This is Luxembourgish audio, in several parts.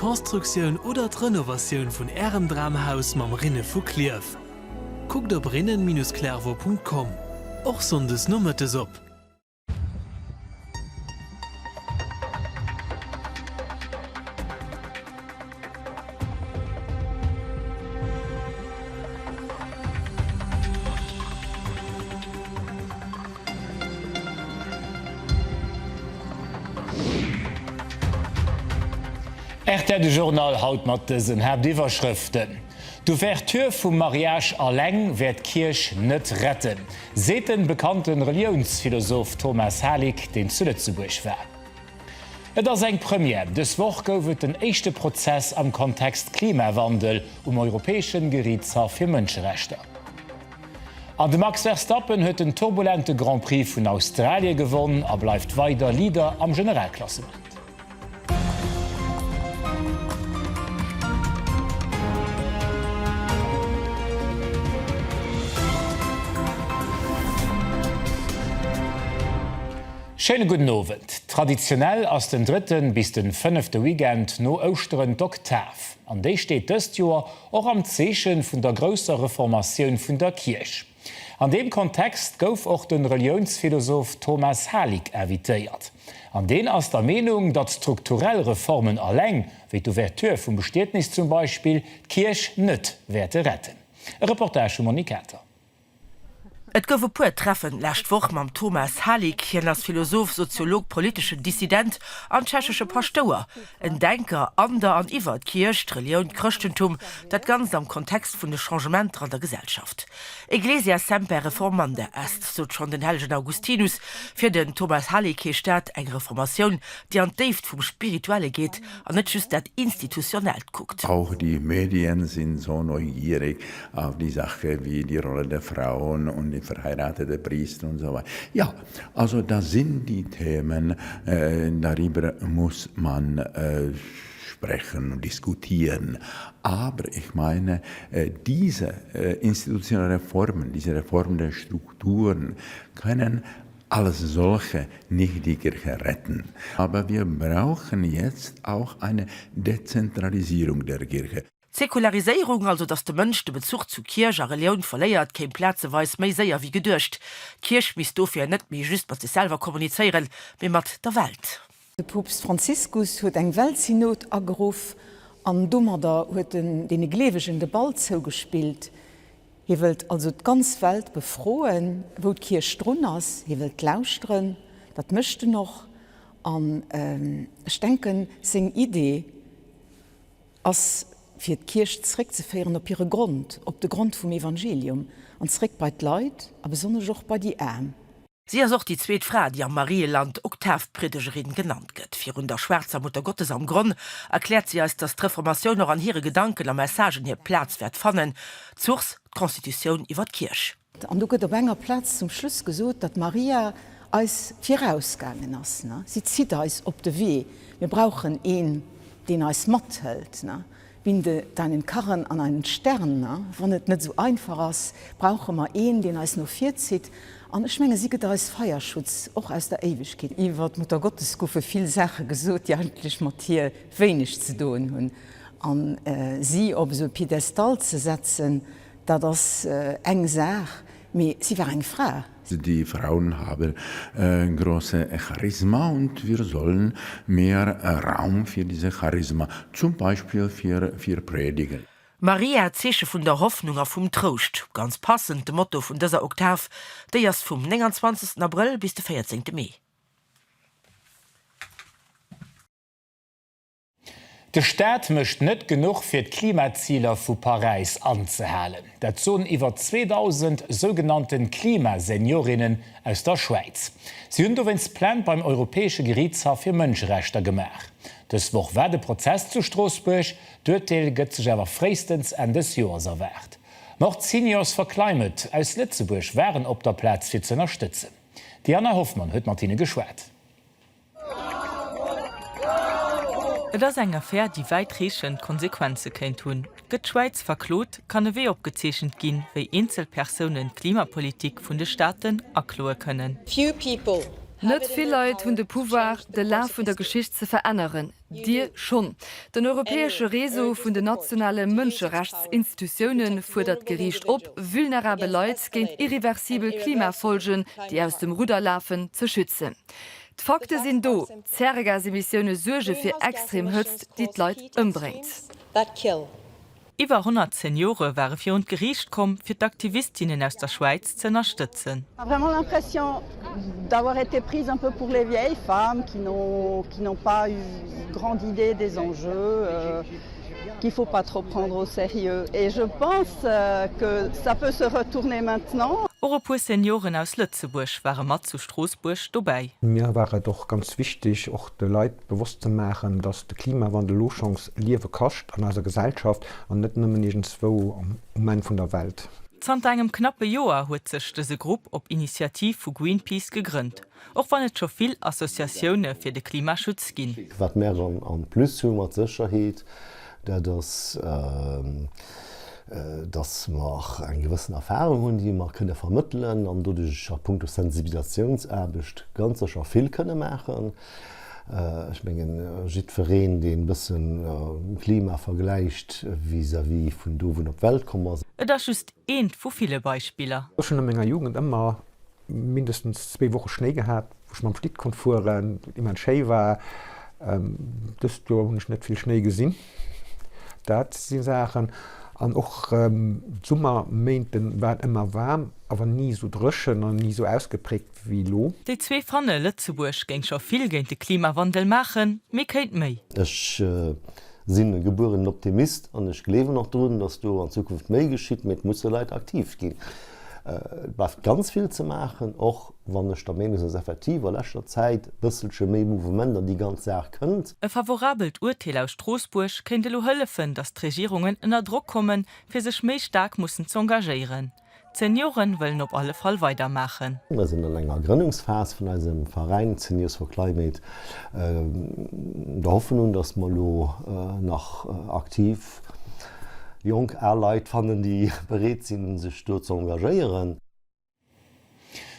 d'Constructioun oder d'Renovatioun vun Ärem Dramhaus mam Rinne vu Klierf. Kuckt op rinnen-clervaux.com. Och Sonndes nomëttes op. Rtl De Journal haut mat dësen Haaptiwwerschrëften, D'Ouverture vum Mariage alleng wäert d'Kierch net retten, seet den bekannten Reliounsphilosoph Thomas Halik, deen zu Lëtzebuerg war. Et ass eng Première, Dës Woch gouf et den éischte Prozess am Kontext Klimawandel um Europäeschen Geriichtshaff fir Mënscherechter. An de Max Verstappen huet den turbulente Grand Prix vun Australie gewonn a bleift weider Leader am Generalklassement. Schéine gudden Owend. Traditionell ass den drëtten bis den fënnefte Weekend no Ouschteren d'Oktav. An déi steet dëst Joer och am Zeeche vun der grousser Reformatioun vun der Kierch. An deem Kontext gouf och de Reliounsphilosoph Thomas Halik invitéiert. An deen ass der Meenung, datt strukturell Reformen alleng, wéi d'Ouverture vum Bestietnis zum Beispill, d'Kierch net wäerte retten. E Reportage vum Monique Kater. Et gouf e puer Treffen d'lescht Woch mam Thomas Halik. Hien ass Philosoph, Soziolog, politeschen Dissident an tschechesche Paschtouer. En Denker an der an iwwer d'Kierch, d'Relioun, d'Chrëschtentum, dat Ganzt am Kontext vun de Changementer an der Gesellschaft. Ecclesia semper reformanda est, sot schonn den hellegen Augustinus. Fir den Thomas Halik heescht dat eng Reformatioun, déi an d'Déift vum Spirituelle geet an net just dat Institutionellt kuckt. Auch die Medien sind so neugierig auf die Sache wie die Rolle der Frauen und die verheiratete Priester und so weiter. Ja, also das sind die Themen, darüber muss man sprechen und diskutieren. Aber ich meine, diese institutionellen Reformen, diese Reformen der Strukturen können als solche nicht die Kirche retten. Aber wir brauchen jetzt auch eine Dezentralisierung der Kirche. D'Säkulariséierung, also datt de Mënsch de Bezuch zu Kierch a Relioun verléiert, kéim plazeweis méi séier wéi geduecht. D'Kierch misst dofir net méi just mat sech selwer kommunizéieren, mee mat der Welt. De Poopst Franziskus huet eng Weltsynod ageruff an domadder huet en deene Gleewegen de Ball zougespillt. Hie wëllt also d'ganz Welt befroen, wou d'Kierch drun ass. Hie wëllt lauschteren, dat mécht en och. An ech denken, seng Idee ass fir d'Kierch zeréckzeféieren op hire Grond, op de Grond vum Evangelium an zeréck bei d'Leit a besonnesch och bei déi Aarm. Si ass och déi zweet Fra, déi am Marieland Oktavpriedegerin genannt gëtt. Virun der schwaarzer Muttergottes am Gronn erkläert si eis, datt d'Reformatioun och an hire Gedanken a Messagen hir Plaz wäert fannen. D'Source, d'Constitutioun iwwer d'Kierch. An do gëtt op enger Plaz zum Schluss gesot, datt d'Maria eis virausgaangen ass. Si zitt eis op de Wee. Mir brauchen een, deen eis mathëlt. Binde deinen Karren an einen Stern. Wann et net esou einfach ass, brauche mer een, deen eis no vir zitt. An ech menge si gëtt eis Feierschutz, och aus der Éiwegkeet. Iwwer d'Mutter Gottes goufe vill Saache gesot, déi eigentlech mat hir wéineg ze doen hunn. An si op esou e Piedestal ze setzen, Dat ass eng Saach, mee si war eng Fra. Die Frauen haben große Charisma und wir sollen mehr Raum für diese Charisma, zum Beispiel für für Predigen. Maria, d'Zeeche vun der Hoffnung a vum Trouscht. Ganz passend de Motto vun dëser Oktav, déi ass vum 29 Abrëll bis de 14 Mee. De Staat mécht net genuch fir d'Klimaziler vu Paräis anzehalen. Dat soen iwwer 2.000 sougenannte Klimaseniorinnen aus der Schwäiz. Si hunn dowéinst Plainte beim Europäesche Geriichtshaff fir Mënscherechter gemaach. Dës Woch war de Prozess zu Stroossbuerg. D'Urteel gëtt sech awer fréistens Enn des Joers erwaart. Ma och d'Seniors for Climate aus Lëtzebuerg waren op der Plaz fir z'ënnerstëtzen. D'Diana Hoffmann huet mat hinne geschwat. Et ass eng Affär, déi wäitreechend Konsequenze kéint hunn. Gëtt d'Schwäiz verklot, kann e Wee opgezeechent ginn, wéi eenzel Persounen d'Klimapolitik vun de Staaten akloe kënnen. Few people. Net vill Leit hunn de Pouvoir, de Laf vun der Geschicht ze veränneren. Dir schonn. Den europäesche Réseau vun den nationale Mënscherechtsinstitutioune fuerdert d'Geriicht op, vulnerabel Leit géint irreversibel Klimafolgen, déi aus dem Rudder lafen, ze schützen. D'Fakte sinn do, Zäregasemissioune suerge fir extrem Hëtzt, déi d'Leit ëmbréngt. Iwwer 100 Seniore ware virun d'Geriicht komm, fir d'Aktivistinnen aus der Schwäiz ze ënnerstëtzen. Vraiment l'impression d'avoir été prise un peu pour les vieilles femmes qui n'ont qui n'ont pas eu grande idée des enjeux, qu'il faut pas trop prendre au sérieux et je pense que ça peut se retourner maintenant. Och e puer Senioren aus Lëtzebuerg ware mat zu Stroossbuerg dobäi. Mir war et och ganz wichteg, och de Leit bewosst ze maachen, dass de Klimawandel elo schonns Liewe kascht an eiser Gesellschaft an net nëmmen iergendswou um Enn vun der Welt. Zanter engem knappe Joer huet sech dëse Grupp op Initiativ vu Greenpeace gegrënnt, och wann et scho vill Associatioune fir de Klimaschutz ginn. Wat mär en plus hu mat Sécherheet, dat ass, datt mer eng gewëssen Erfahrung hunn, déi mer kënne vermëttelen an doduerch a punkto Sensibilisationsaarbecht ganz sécher vill kënne maachen. Ech mengen, jiddwereen, deen e bëssen Klima vergläicht vis-à-vis vun do, wou en op d'Welt komm ass. Et ass just eent vu ville Beispiller. Ech hunn a menger Jugend ëmmer mindestens zwéi Woche Schnéi gehat, wou ech mam Schlitt konnt fueren, wat immens schéi war. Dëst Joer hunn ech net vill Schnéi gesinn. Dat si Saachen. An och d'Summerméinte war et ëmmer waarm, awer ni esou dréchen an ni esou ausgepräägt. Wéi elo. Déi zwee fanne, Lëtzebuerg géing scho vill géint de Klimawandel maachen, mee kéint méi. Ech sinn e gebuerenen Optimist an ech gleewen och drun, datt do an Zukunft méi geschitt, mee et musse Leit aktiv ginn. Et bleift ganz vill ze maachen, och wann ech der Meenung sinn, datt effektiv a leschter Zäit e bësselche méi Mouvement an déi ganz Saach kënnt. E favorabelt Urteel aus Stroossbuerg kéint elo hëllefen, datt d'Regierungen ënner Drock kommen, fir sech méi staark mussen z'engagéieren. D'Senioren wëllen op alle Fall weider maachen. Mir sinn an enger Grënnungsphas vun eisem Veräin Seniors for Climate. Der Hoffnung, dass mer elo nach aktiv jonk, al Leit fannen, déi bereet sinn, sech do ze engagéieren.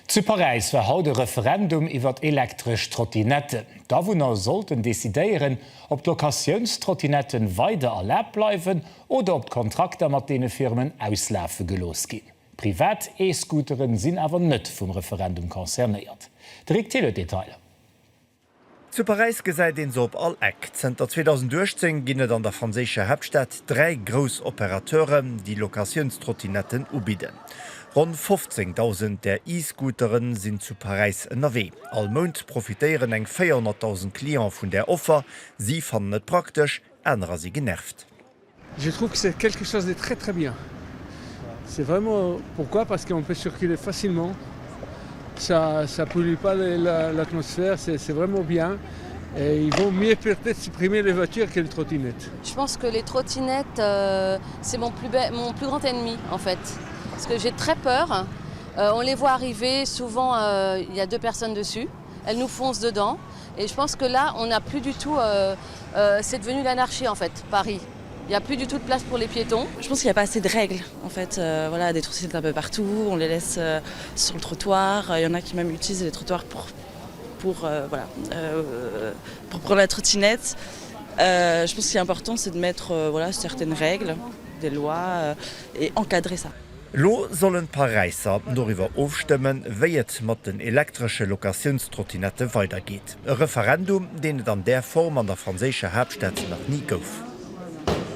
Zu Paräis war haut e Referendum iwwer elektresch Trottinetten. D'Awunner sollten decidéieren, ob d'Locatiounstrottinetten weider erlaabt bleiwen oder ob d'Kontrakter mat deene Firmen auslafe gelooss ginn. Privat E-Scooteren sinn awer net vum Referendum concernéiert. De Rick Thill huet d'Detailer. Zu Paräis gesäit een se op all Eck. Zënter 2018 ginn et an der franséischer Haaptstad 3 grouss Operateuren, déi Locatiounstrottinetten ubidden. Ronn 15.000 där E-Scooteren sinn zu Paräis ënnerwee. All Mount profitéieren eng 400.000 Cliente vun där Offer. Si fannen et praktesch, anerer si genervt. Je trouve que c'est quelque chose de très très bien. C'est vraiment pourquoi parce qu'on peut circuler facilement, ça ça pollue pas l'atmosphère, c'est vraiment bien et il vaut mieux peut-être supprimer les voitures que les trottinettes. Je pense que les trottinettes euh, c'est mon plus, mon plus grand ennemi en fait parce que j'ai très peur. Euh, on les voit arriver, souvent euh, il y a deux personnes dessus, elles nous foncent dedans et je pense que là on n'a plus du tout euh, euh, c'est devenu l'anarchie en fait Paris. Il n'y a plus du tout de place pour les piétons. Je pense qu'il n'y a pas assez de règles en fait euh, voilà des trottinettes un peu partout, on les laisse euh, sur le trottoir, il y en a qui même utilisent les trottoirs pour pour euh, voilà euh, pour prendre la trottinette. Euh, je pense qu'il est important c'est de mettre euh, voilà certaines règles, des lois euh, et encadrer ça. Elo sollen d'Paräisser doriwwer ofstëmmen, wéi et mat den elektresche Locatiounstrottinette weidergeet. E Referendum, deen et an där Form an der franséischer Haaptstad nach ni gouf.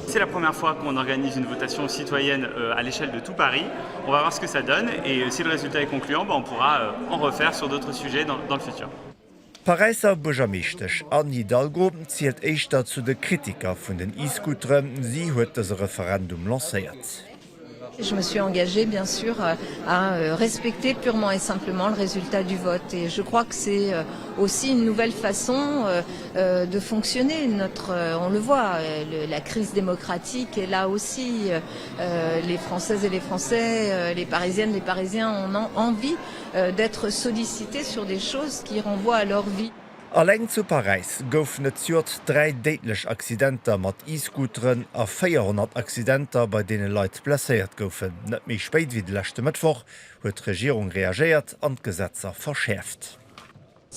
C'est la première fois qu'on organise une votation citoyenne à l'échelle de tout Paris. On va voir ce que ça donne et si le résultat est concluant, on pourra en refaire sur d'autres sujets dans le futur. D'Paräisser Buergermeeschtesch Anne Hidalgo zielt éischter zu de Kritiker vun den E-Scooteren. Si huet dëse Referendum lancéiert. Je me suis engagée bien sûr à respecter purement et simplement le résultat du vote et je crois que c'est aussi une nouvelle façon de fonctionner notre on le voit la crise démocratique est là aussi les Françaises et les Français, les Parisiennes, les Parisiens ont envie d'être sollicités sur des choses qui renvoient à leur vie. Alleng zu Paräis goufen et zejoert 3 déidlech Accidenter mat E-Scooteren a 400 Accidenter, bei deene Leit blesséiert goufen. Net méi spéit wéi de leschte Mëttwoch huet d'Regierung reagéiert an d'Gesetzer verschäerft.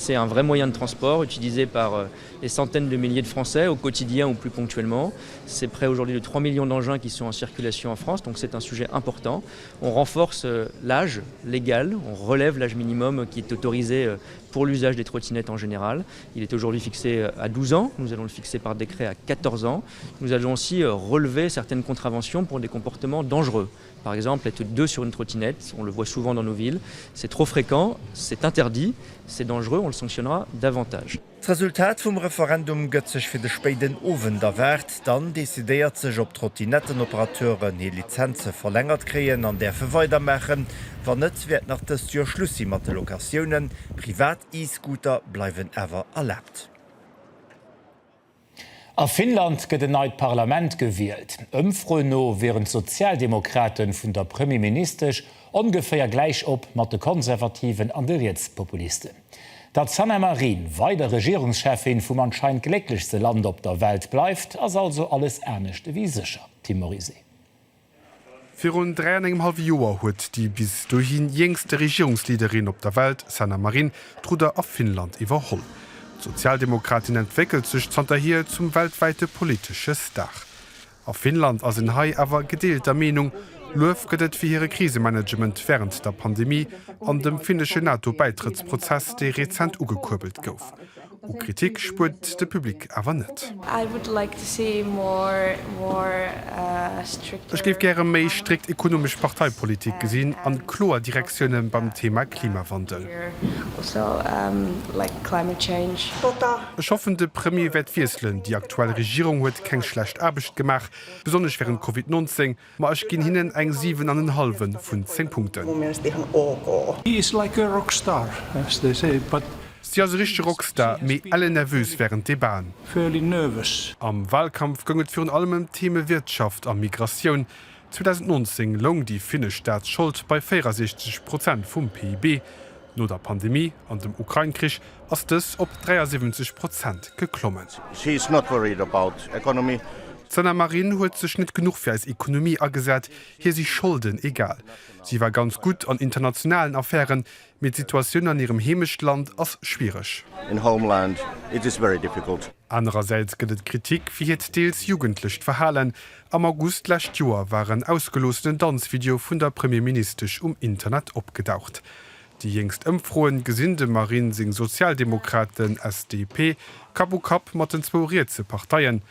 C'est un vrai moyen de transport utilisé par des centaines de milliers de Français au quotidien ou plus ponctuellement. C'est près aujourd'hui de 3 millions d'engins qui sont en circulation en France, donc c'est un sujet important. On renforce l'âge légal, on relève l'âge minimum qui est autorisé pour l'usage des trottinettes en général. Il est aujourd'hui fixé à 12 ans, nous allons le fixer par décret à 14 ans. Nous allons aussi relever certaines contraventions pour des comportements dangereux. Par exemple, être deux sur une trottinette, on le voit souvent dans nos villes, c'est trop fréquent, c'est interdit, c'est dangereux, on le sanctionnera davantage. D'Resultat vum Referendum gëtt sech fir de spéiden Owend erwaart. Dann decidéiert sech, ob d'Trottinettenoperateuren hir Lizenze verlängert kréien an däerfe weidermaachen. Wann net, wäert nach dëst Joer Schluss si mat de Locatiounen. Privat E-Scooter bleiwen awer erlaabt. A Finnland gëtt en neit Parlament gewielt. Ëmfroen no wieren d'Sozialdemokrate vun der Premierministesch ongeféier gläich op mat de Konservativen an de Rietspopulisten. Datt Sanna Marin weider Regierungscheffin vum anscheinend glécklechste Land op der Welt bleift, ass also alles anescht ewéi sécher. Tim Morizet. Virun 3 an engem hallwe Joer huet déi bis dohi jéngste Regierungsleaderin op der Welt, Sanna Marin, d'Rudder a Finnland iwwerholl. D'Sozialdemokratin entwéckelt sech zanterhier zum weltwäite politesche Star. A Finnland ass een hei awer gedeelter Meenung. Luef gëtt et fir hire Krisemanagement wärend der Pandemie an dem finnesche NATO-Bäitrëttsprozess, dee rezent ugekuerbelt gouf. U Kritik spuert de Public awer net. Ech géif gäre méi strikt ekonomesch Parteipolitik gesinn an kloer Direktioune beim Thema Klimawandel. Ech hoffen de Premier wäert wiesselen. Déi aktuell Regierung huet keng schlecht Aarbecht gemaach, besonnesch wärend Covid 19. Ma ech ginn hinnen eng 7 an en hallwen vun 10 Punkten. Si ass e richtege Rockstar, mee elle nervös wärend Debaten. Am Walkampf goung et virun allem ëm d'Theme Wirtschaft a Migratioun. 2019 loung déi finnesch Staatsschold bei 64 Prozent vum PIB. No der Pandemie an dem Ukrain-Krich ass dës op 73 Prozent geklommen. D'Sanna Marin huet sech net genuch fir eis Ekonomie agesat, hir si Scholden egal. Si war ganz gutt an internationalen Affären, mee d'Situatioun an hirem Heemechtland ass schwiereg. Anerersäits gëtt et Kritik fir hiert deels jugendlecht Verhalen. Am August d'lescht Joer war en ausgeloossenen Danzvideo vun der Premierministesch um Internet opgedaucht. Déi jéngst Ëmfroen gesinn dem Marin seng Sozialdemokraten, SDP, Kapp u Kapp mat den zwou rietse Parteien,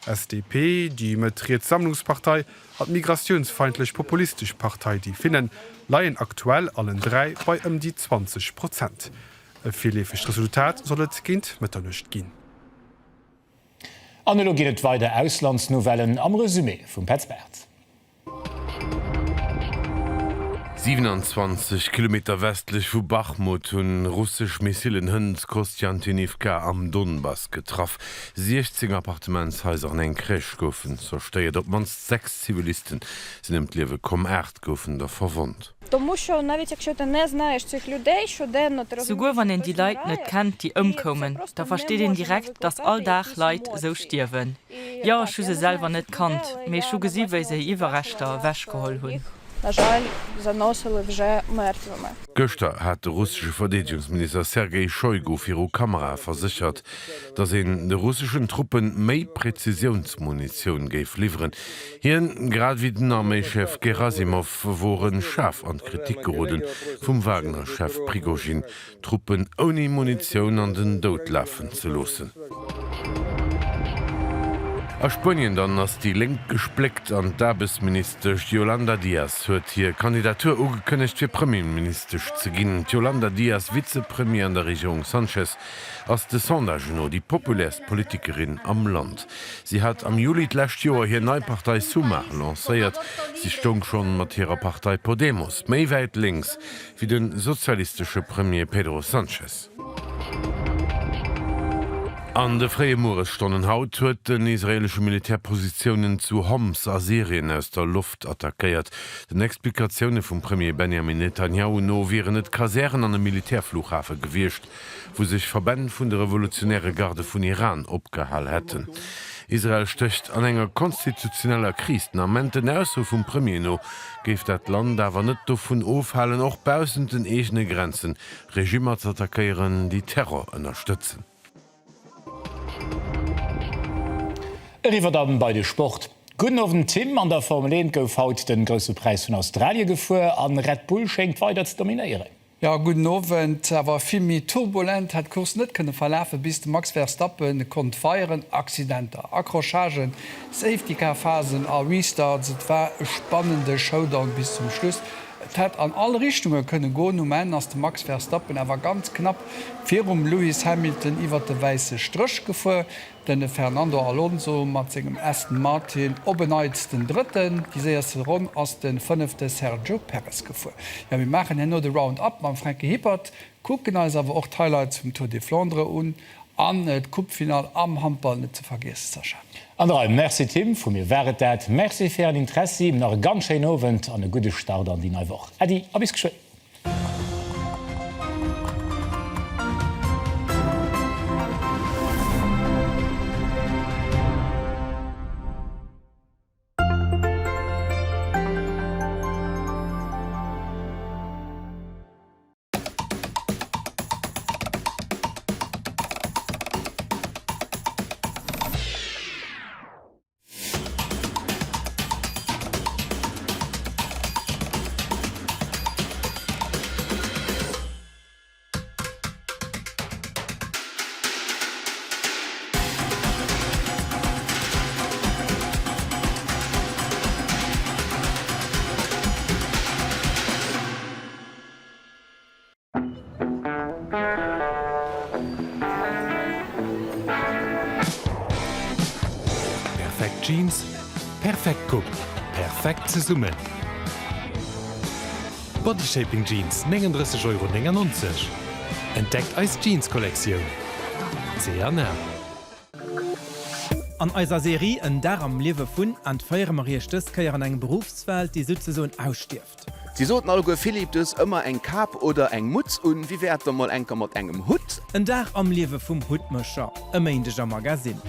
SDP, déi mëtt-riets Sammlungspartei an d'migratiounsfeindlech populistesch Partei Die Finnen, leien aktuell allen 3 bei ëm déi 20 Prozent. E virleefegt Resultat soll et géint Mëtternuecht ginn. An elo ginn et weider Auslandsnouvellen am Resumé vum Petz Bartz. 27 Kilometer westlech vu Bachmut hunn russesch Missillen hënt Kostjantyniwka am Donbass getraff. 16 Appartementshaiser an eng Crèche goufen zerstéiert. Op d'mannst 6 Zivilisten sinn ëm d'Liewe komm, 8 goufen der verwonnt. Souguer wann een déi Leit net kennt, déi ëmkoumen, da versteet een direkt, datt all Dag Leit esou stierwen. Jo, ech hu se selwer net kannt, mee ech hu gesi wéi se hir Iwwerreschter ewechgeholl hunn. Gëschter hat de russesche Verdeedegungsminister Sergei Shoigu viru Kamerae verséchert, datt een de russeschen Truppe méi Präzisiounsmunitioun géif liwweren. Hien, grad ewéi den Arméischef Gerasimov, wore schaarf an d'Kritik geroden vum Wagner-Chef Prigozhin, Truppen ouni Munitioun an den Doud lafen ze loossen. A Spuenien dann ass déi Lénk gespléckt an d'Aarbechtsministesch Yolanda Diaz huet hir Kandidatur ugekënnegt fir Premierministesch ze ginn. D'Yolanda Diaz, Vizepremier an der Regierung Sanchez, ass de Sondagen no déi populärst Politikerin am Land. Si hat am Juli d'lescht Joer hir nei Partei Sumar lancéiert. Si stoung schonn mat hirer Partei Podemos méi wäit lénks wéi de sozialistesche Premier Pedro Sanchez. An de fréie Mueresstonnen haut huet den israeelesche Militär Positiounen zu Homs a Syrien aus der Loft attackéiert. Den Explikatioune vum Premier Benjamin Netanjahu no wieren et Kasären an e Militärflughafe gewiescht. wou sech Verbänn vun de Revolutionäre Garde vun Iran opgehal hätten. Israel stécht an enger konstitutioneller Kris den Ament. Den Ausso vum Premier no géif dat Land awer net dovun ofhalen, och baussent den eegene Grenzen Regimmer z'attackéieren, déi Terror ënnerstëtzen. Eriwwer dann bei de Sport. Gudden Owend Tim, an der Formel 1 gouf haut den grousse Präis vun Australie gefuer an Red Bull schéngt weider ze dominéieren. Jo, gudden Owend. Awer vill méi turbulent hätt d'Course net kënne verlafen, bis de Max Verstappen konnt feieren. Accidenter, Accrochagen, Safety-Car-Phasen a Restarts, et war e spannende Showdown bis zum Schluss. Et hätt an all Richtunge kënne goen. Um Enn ass de Max Verstappen awer ganz knapp virum Lewis Hamilton iwwer de wäisse Stréch gefuer. Den Fernando Alonso mat sengem Aston Martin op en Neits den Drëtten. Déi séierste Ronn ass de fënnefte Sergio Perez gefuer. Jo, mir maachen herno de Round-Up mam Franky Hippert, kucken eis awer och d'Highlights vum Tour des Flandres un an d'Coupefinall am Handball net ze vergiessen, Sascha. An der Rei. Merci Tim, vu mir war et dat. Merci fir Ären Interessi, nach e ganz schéinen Owend an e gudde Start an déi nei Woch. Äddi a bis geschwënn. Perfekt Jeans, perfekt Coupe, perfekt zesummen! Bodyshaping Jeans 39,99 Euro. Entdeckt eis Jeans-Kollektioun! C&A. An eiser Serie En Dag am Liewe vun entféiere mer iech dës Kéier an eng Beruffswelt, déi souzesoen ausstierft. Si soten alleguer, Philippe, du hues ëmmer eng Kap oder eng Mutz un, wéi wär et da mol enker mat engem Hutt? En Dag am Liewe vum Huttmécher, e Méindeg am Magasinn.